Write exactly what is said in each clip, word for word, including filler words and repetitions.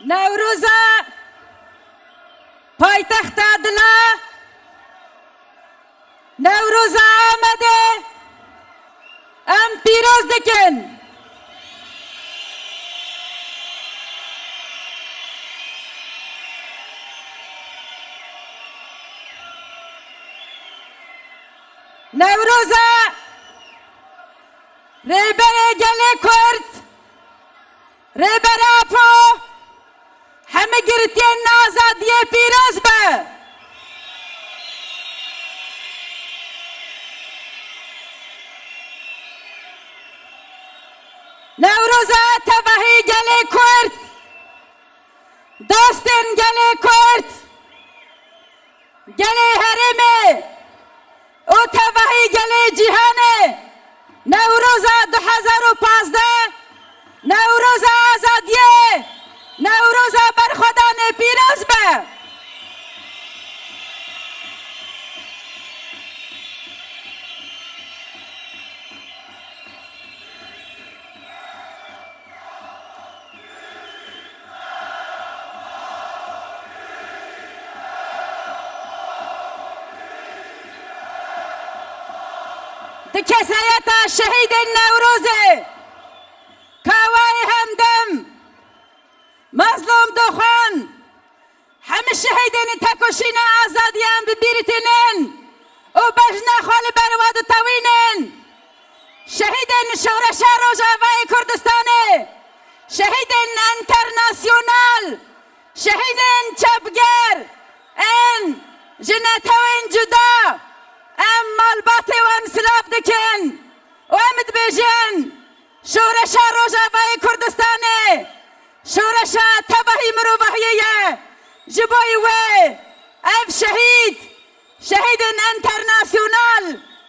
Newroza paytexta dila, Newroza Amedê em pîroz dikin. Newroza Rêberê Gelê Kurd, Rêber Apo, hemî girtiyên azadiyê pîroz be. Newroza tevahî gelê Kurd, dostên gelê Kurd, gelê herêmê û tevahî gelê cîhanê, Newroza du hezar û pazdeh, Newroza azadiyê, Newroza berxwedanê pîroz be. Di kesayeta şehîdên Newrozê, Kawayê Hemdem, Mezlûm Doxan, hemî şehîdên tekoşîna azadiyan bi bîr tînin û bejna xwe li ber we ditewînin. Şehîdên Şoreşa Rojavayê Kurdistanê, şehîdên enternasyonal, şehîdên çepger ên ji netewên cuda, em malbatê wan silav dikin û em dibêjin, Şoreşa Rojavayê Kurdistanê, şoreşa tevahî mirovahiyê ye. Ji bo wê ev şehîd, şehîdên enternasyonal,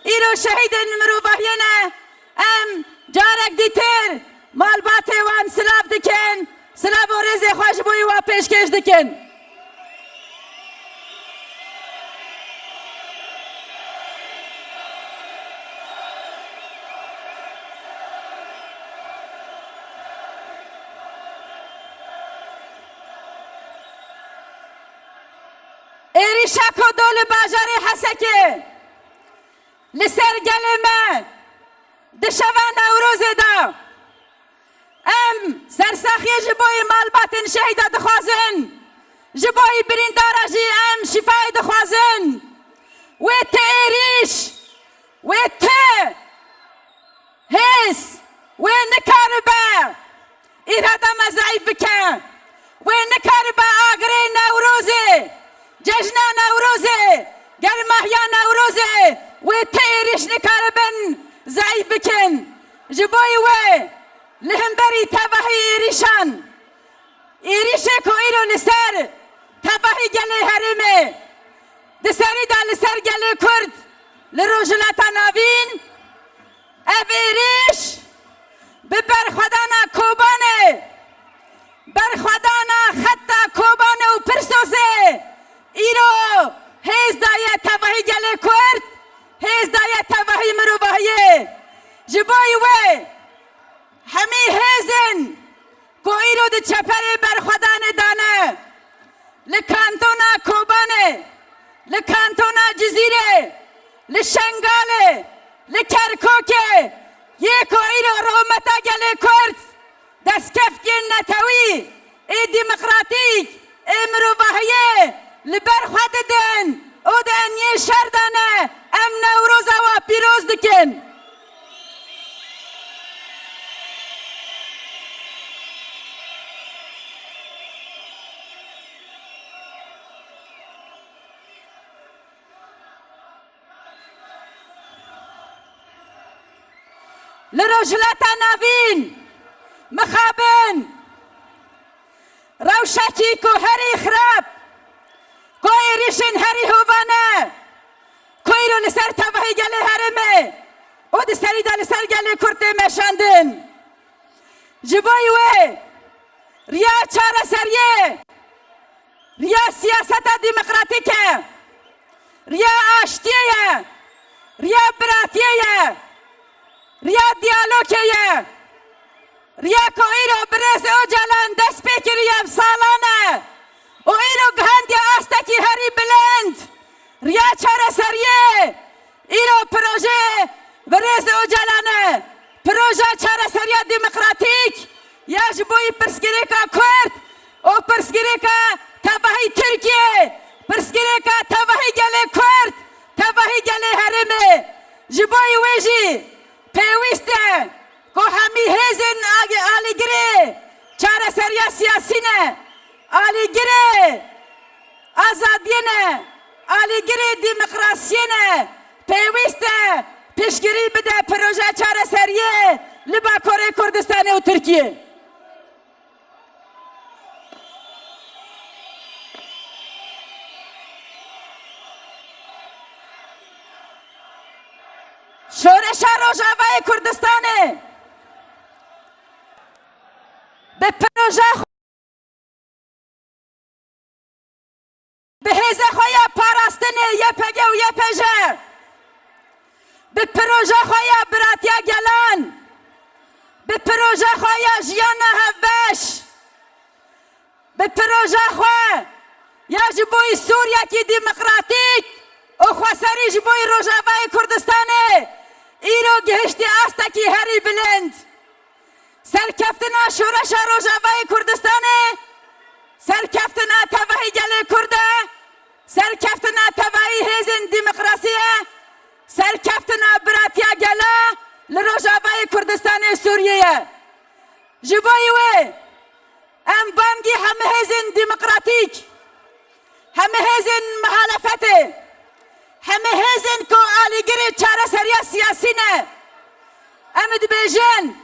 îro şehîdên mirovahiyê ne. Em carek dîtir malbatê wan silav dikin, silav û rêzê xwe ji bo wî wa pêşkêş dikin. Êrîşa ku do li bajarê Hesekê li ser gelê me di şeva Newrozê de, em sersaxiyê ji bo yê malbatên şehîda dixwazin, ji bo yê birîndara jî em şîfayê dixwazin. Wê ti êrîş, wê ti hêz, wê nikaribe îrada me zeîf bike. Wê nikaribe agirê Newrozê, cejna Newrozê, germahiya Newrozê, wê ti êrîş nikaribin zeîf bikin. Ji bo wê li hemberî tevahî êrîşan, êrîşê ku îro li ser tevahî gelê herêmê, di serî de li ser gelê Kurd li Rojhilata Navîn, ev êrîş bi berxwedana Kobanê, berxwedana xeta Kobanê û Pirsosê îro hêz daye tevahî gelê Kurd, hêz daye tevahî mirovahiyê. Ji bo wê hemî hêzên ku îro di çeperê berxwedanê de ne, li kantona Kobanê, li kantona Cizîrê, li Şengalê, li Kerkûkê, yê ku îro rûmeta gelê Kurd, destkeftiyên netewî ê demokratîk ê mirovahiyê li ber xwe didin û di eniyê şer de ne, em Newroza we pîroz dikin. Li Rojhilata Navîn mixabin rewşekî ku herî xirab, ku êrîşên herî hovane, ku îro li ser tevahî gelê herêmê û di serî de li ser gelê Kurd tê meşandin. Ji bo wê riya çareseriyê, riya siyaseta demokratîk e, riya aştiyê ye, riya biratiyê ye, riya diyalogê ye. Riya ku îro birêz Ocalan dest pê kiriye bi salan çareseriyê. Îro proje birêz Ocalan e. Proje çareseriya demokratîk ya ji bo yî pirsgirêka Kurd û pirsgirêka tevahî Tirkiyê, pirsgirêka tevahî gelê Kurd, tevahî gelê herêmê. Ji bo yî wê jî pêwîst e ku hemî hêzên ag-, alîgirê çareseriya siyasî ne, alîgirê azadiyê ne, alîgirê demokrasiyê ne, pêwîst e piştgirî bide proje çareseriyê li Bakurê Kurdistanê û Tirkiyê. Şoreşa Rojavayê Kurdistanê bi proje xwe, bi hêza xwe ya parastinê Y P G û Y P J, bi proje xwe ya biratiya gelan, bi proje xwe ya jiyana hevbeş, bi proje xwe ya ji bo yî Sûriyekî demokratîk û xweserî ji bo yî Rojavayê Kurdistanê îro gihiştiye astekî herî bilind. Serkeftina Şoreşa Rojavayê Kurdistanê serkeftina tevahî gelê Kurd e, serkeftina tevahî hêzên demokrasî ye, serkeftina biratiya gela li Rojavayê Kurdistanê Sûriyê ye. Ji bo wê em bangî hemî hêzên demokratîk, hemî hêzên mihalefetê, hemî hêzên ku alîgirê çareseriya siyasî ne, em dibêjin,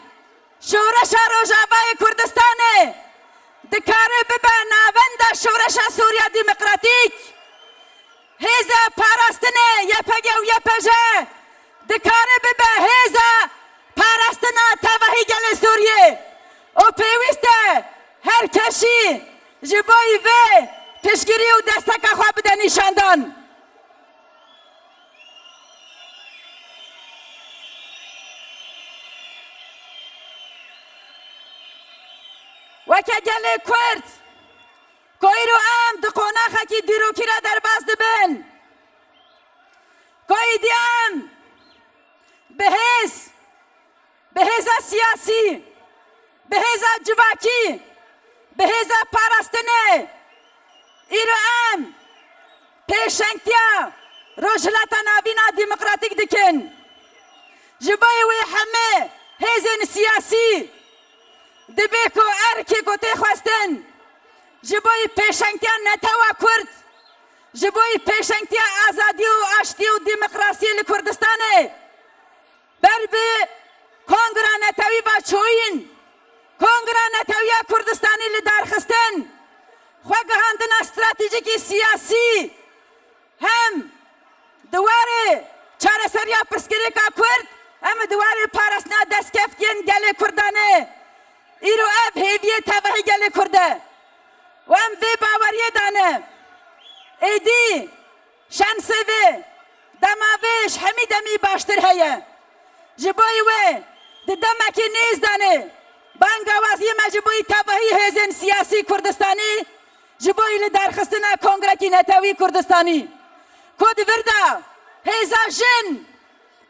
Şoreşa Rojavayê Kurdistanê dikare bibe navenda Şoreşa Sûriya Demokratîk, hêza parastinê Y P G û Y P J dikare bibe hêza parastina tevahî gelê Sûriyê û pêwîst e her kesî ji bo vê piştgirî û desteka xwe bide nîşandan. Weke gelê Kurd, ku îro em di qonaxekî dîrokî re derbas dibin, ku êdî em bi hêz, bi hêza siyasî, bi hêza civakî, bi hêza parastinê, îro em pêşengtiya Rojhilata Navîn a demokratîk dikin. Ji bo wê hemî hêzên siyasî dibe ku erkê ku tê xwestin ji bo pêşengtiya netewa Kurd, ji bo pêşengtiya azadî û aştî û demokrasiyê li Kurdistanê, ber bi Kongra Netewî va çoyîn, Kongra Netewî ya Kurdistanî li dar xistin, xwe gihandina stratejîkî siyasî, hem di warê çareseriya pirsgirêka Kurd, hem di warê parastina destkeftiyên gelê Kurdanê. Îro ev hêviyê tevahî gelê Kurd e. Û em vê baweriyê dane. Êdî şensê vê, dema vê ji hemî demî baştir heye. Ji bo wê di demekî nêz danê bangawaziyê me ji bo tevahî hêzên siyasî Kurdistanî, ji bo li darxistina Kongrekî Netewî Kurdistanî, ku di vir de hêza jin,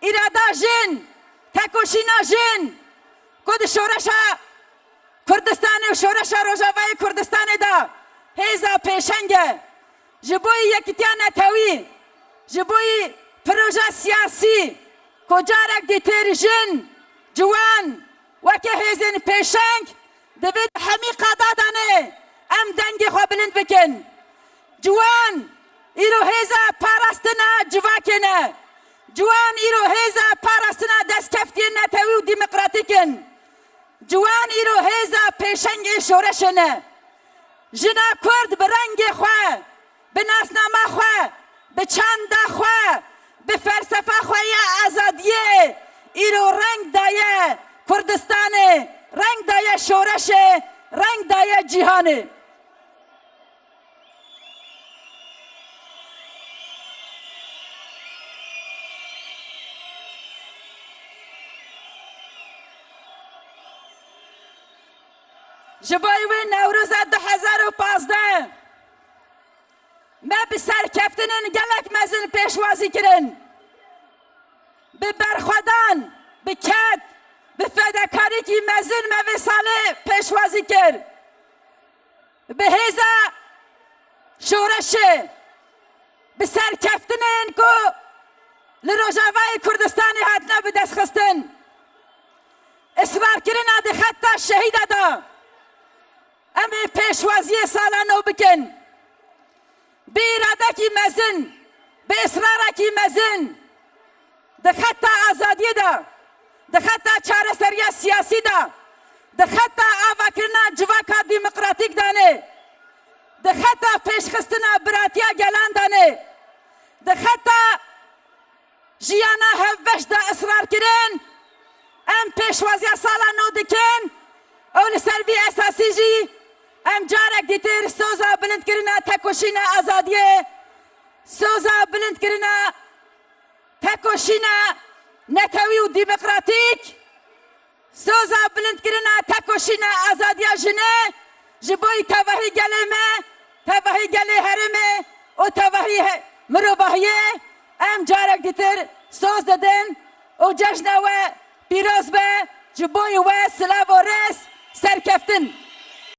îrada jin, tekoşîna jin, ku di şoreşa Kurdistanê û şoreşa Rojavayê Kurdistanê de hêza pêşeng e. Ji bo yekîtiya netewî, ji bo proje siyasî, ku carek dîtir jin, ciwan, weke hêzên pêşeng, divê di hemî qada de ne em dengê xwe bilind bikin. Ciwan îro hêza parastina civakê ne. Ciwan îro hêza parastina destkeftiyên netewî û demokratîk in. Ciwan îro hêza pêşengê şoreşê ne. Jina Kurd bi rengê xwe, bi nasnama xwe, bi çanda xwe, bi felsefa xwe ya azadiyê îro reng daye Kurdistanê, reng daye şoreşê, reng daye cîhanê. Ji bo wê Newroza du hezar û pazdeh Me bi serkeftinên gelek mezin pêşwazî kirin. Bi berxwedan, bi ked, bi fedekariyekî mezin me vê salê pêşwazî kir. Bi hêza şoreşê, bi serkeftinên ku li Rojavayê Kurdistanê hatine bidestxistin, israrkirina di xeta şehîda de, em ê pêşwaziyê sala nû bikin. Bi îradekî mezin, bi israrekî mezin, di xeta azadiyê de, di xeta çareseriya siyasî de, di xeta avakirina civaka demokratîk de ne, di xeta pêşxistina biratiya gelan de ne, di xeta jiyana hevbeş de israr kirin, em pêşwaziya sala nû dikin û li ser vî esasî jî em carek dîtir soza bilindkirina tekoşîna azadiyê, soza bilindkirina tekoşîna netewî û demokratîk, soza bilindkirina tekoşîna azadiya jinê ji bo tevahî gelê me, tevahî gelê herêmê û tevahî he-, mirovahiyê em carek dîtir soz didin û cejna we pîroz be, ji bo we silav û rêz, serkeftin.